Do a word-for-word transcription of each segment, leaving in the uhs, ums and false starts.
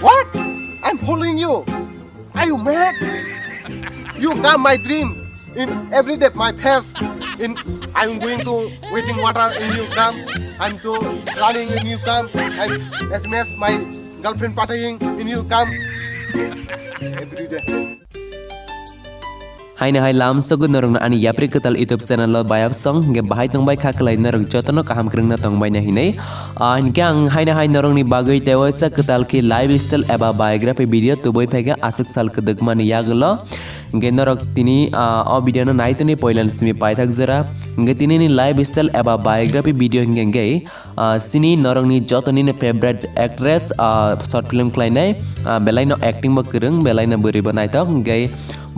What? I'm following you. Are you mad? You come my dream. In every day my face. In I'm going to waiting water in you come. I'm to running in you come. I'm S M S my girlfriend partying in you come. Every day. Haino hai lamsogwi norokno ani yapri kwtal YouTube channel o bayapsong hwnkhe bahai tongbai kha kwlai norok jotono kaham kwrwngna tongbaina hinwi. Ah, hinkhe ang haino hai norokni bagwi tei waisa kwtal khe lifestyle eba biography video tubui phaikha aswk sal kwdwkmani yagulo. Hinkhe norok tini, ah, o video no nai tongni poilani simi paithak jora. Hinkhe tinini lifestyle eba biography video hinkhe hinkhe, ah, chini norokni jotonino favorite actress, ah, short film khlainai, ah, belaino acting bo kwrwng, belaino bwrwi bo naithok, hinkhe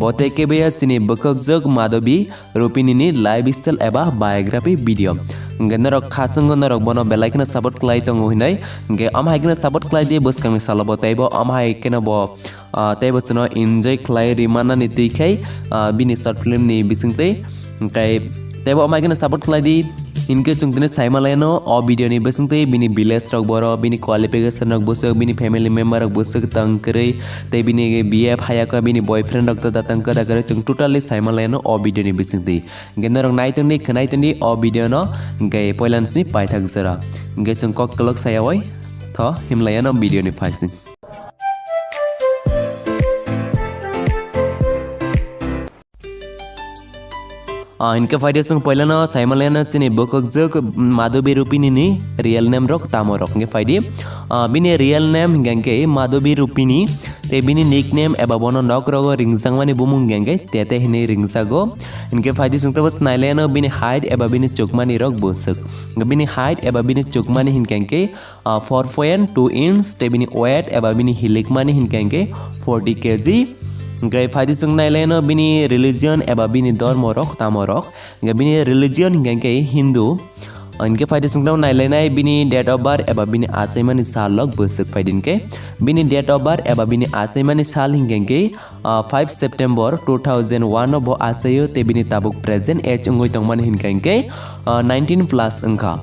bo tei kebaya chini bwkhwkjwk Madhabi Rupini ni lifestyle eba biography video. Hinkhe norok khaswngno norok bono belai kheno support khlai tongo hinai, hinkhe omo hai kheno support khlai di bwskangni salo bo teibo omo hai kheno bo, ah, teibo chwngno enjoy khlai rimanani twi khai, ah, bini short film ni bisingtwi. Hinkhe teibo omo hai kheno support khlai di. Hinkhe chwng tini saima laino o video ni bisingtwi bini village rok boro, bini qualification rok bwswk, bini family member rok bwswk tong kwrwi, tei bini B F hayakha bini boyfriend rok to datang kwda kwrwi chwng totally saima laino o video ni bisingtwi. Hinkhe norok nai tongdi, khwnai tongdi o video no, hinkhe poilani simi paithak jora. Hinkhe chwng kok kwlwk sayawi tho himlaiano video ni phaising. Ah, hinkhe phaidi chwng poilano saimaliano chini bwkhwkjwk Madhabi Rupini ni real name rok tamo rok hinkhe phaidi. Ah, bini real name hinkhe hinkhe Madhabi Rupini, tei bini nickname eba bono nok rogo ringjakmani bumung hinkhe hinkhe Tete hinwi ringjago. Hinkhe phaidi chwng teibo nailaino bini height eba bini chukmani rok bwswk. Bini height eba bini chukmani hinkhe hinkhe ah, four point two inch, tei bini weight eba bini hilikmani hinkhe hinkhe forty K G. Hinkhe phaidi chwng nailaino bini religion eba bini dormo rok tamo rok. Hinkhe bini religion hinkhe hinkhe Hindu. Hinkhe phaidi chwng tamo nailainai bini date of birth eba bini achaimani sal rok bwswk phaidi hinkhe. Bini date of birth eba bini achaimani sal hinkhe hinkhe, ah, five September two thousand one no bo achaio tei bini tabuk present age wngwi tongmani hinkhe hinkhe, ah, nineteen plus wngkha.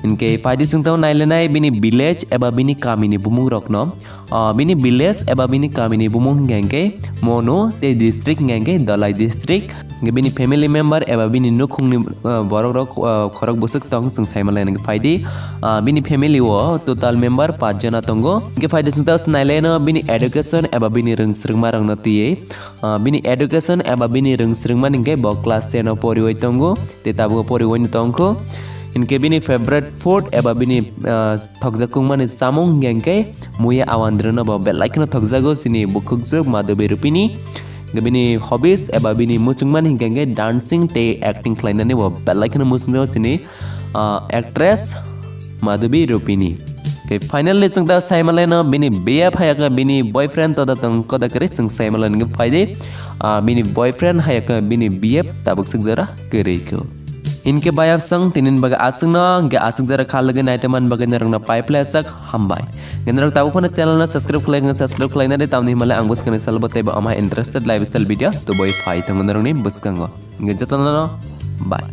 Hinkhe phaidi chwng tamo nailainai bini village eba bini kamini bumung rokno. Ah, bini village eba bini kamini bumung hinkhe hinkhe Monu tei district hinkhe hinkhe Dhalai district. Hinkhe bini family member eba bini nukhungni, ah, borok rok, ah, khorok bwswk tong chwng saimalaina hinkhe phaidi. Ah, bini family o total member paanch jona tongo. Hinkhe phaidi chwng tamo nailaino bini education eba bini rwngswrwngma rokno twiwi. Ah, bini education eba bini rwngswrwngmani hinkhe bo class ten o poriwi tongo. Tei tabuk poriwi no tongkho. Hinkhe bini favorite food eba bini, ah, thokjakkungmani chamung hinkhe hinkhe muya awandra no bo belai kheno thokjago chini bwkhwkjwk Madhabi Rupini. Hinkhe bini hobbies eba bini muchungmani hinkhe hinkhe dancing tei acting khlainani bo belai kheno muchungjago chini, ah, actress Madhabi Rupini. Hinkhe finally chwng ta saimalaino bini B F hayakha bini boyfriend toda tong koda kwrwi chwng saimalaino hinkhe phaidi, ah, bini boyfriend hayakha bini B F tabuk swk jora kwrwi kho. Hinkhe bayapsang tinin bagwi aswkno, hinkhe aswk jora kha lwgwi naitongmani bagwi norokno pai phlaisak hambai. Hinkhe norok tabuk phano channel no subscribe khlai, subscribe khlainani tamni himalai ang bwskangni salbo teibo omo hai interested lifestyle video tubui phai tongo norokni bwskango. Hinkhe jotono no bye.